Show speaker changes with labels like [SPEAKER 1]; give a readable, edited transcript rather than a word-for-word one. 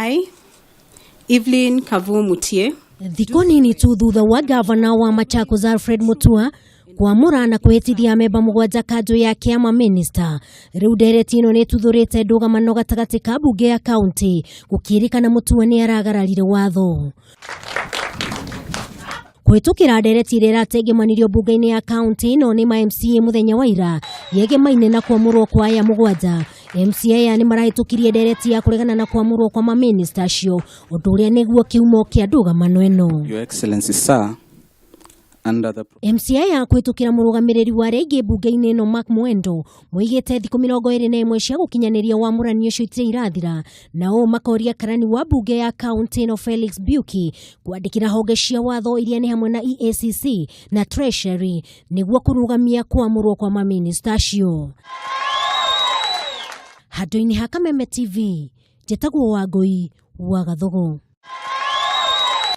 [SPEAKER 1] I, Evelyn Kavu Mutie,
[SPEAKER 2] Thikũ nini tu thutha wa gavana wa Machakos Alfred Mutua kwamũra na kwĩhĩtithia memba 7 kanjũ ya kĩama minista, rĩu ndereti ĩno nĩ ĩtuthũrĩte ndũgamano gatagatĩ ka mbunge ya kaunti gũkĩrĩkana Mutua nĩ aragararire watho. Kũhĩtũkĩra ndereti ĩrĩa ĩratengemanirio mbunge-inĩ ya kaunti ĩno nĩ ma MCA mũthenya wa ira yegemaine na kwamũrwo kwa aya 7. MCA aya nĩ marahĩtũkirie ndereti ya kũregana na kwamũrwo kwa mamĩnĩsta acio, ũndũ ũrĩa nĩguo kĩhumo kĩa ndũgamano ĩno.
[SPEAKER 3] Your Excellency, sir, under the
[SPEAKER 2] MCA ya kũhĩtũkĩra mũrũgamĩrĩri wa arĩa aingĩ mbunge-inĩ ĩno Mark Mwendo moigĩte thikũ 21 cia gũkinyanĩria wamũrani ũcio itirĩ irathira, na ũũ makoria karani wa mbunge ya kaunti ĩno Felix Mbiuki kwandĩkĩra honge cia watho iria nĩ hamwe na EACC na Treasury nĩguo kũrũgamia kwamũrwo kwa mamĩnĩsta acio. Handũ-inĩ ha Kameme TV, njĩtagwo Wangũi wa Gathogo.